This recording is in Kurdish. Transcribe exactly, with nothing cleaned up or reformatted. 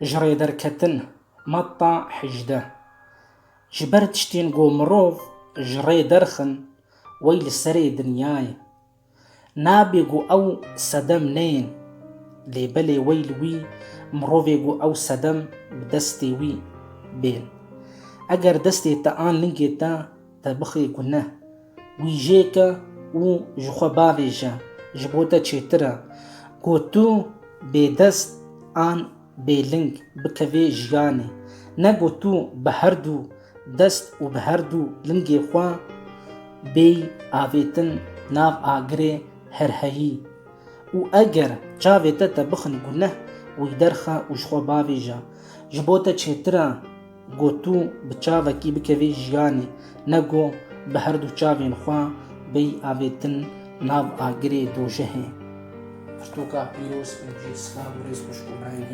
Ji rê derketin. Matta hejdeh. Ji ber tiştên ku mirov ji rê derxin, wey li serê dinyayê. Nabe ku ew sedem neyên, lê belê wey li wî mirovê ku ew sedem bi destê wî bên. Eger destê te an lingê te te bixê guneh, wî jê ke û ji xwe bavêje, ji bo te çêtir e ku tu bêdest an bêling bikevê jiyanê, ne ku tu bi herdu dest û bi herdu lingê xwe bêyî avêtin nav agirê herheyî. Û eger çavê te te bixin guneh, wî derxe û ji xwe bavêje. Ji bo te çêtir e ku tu bi çavekî bikevî jiyanê, ne ku bi herdu çavên xwe bêyî avêtin nav agirê dojehê. Pirtûka pîroz, Încîl. Silav û rêz xwişk û birayên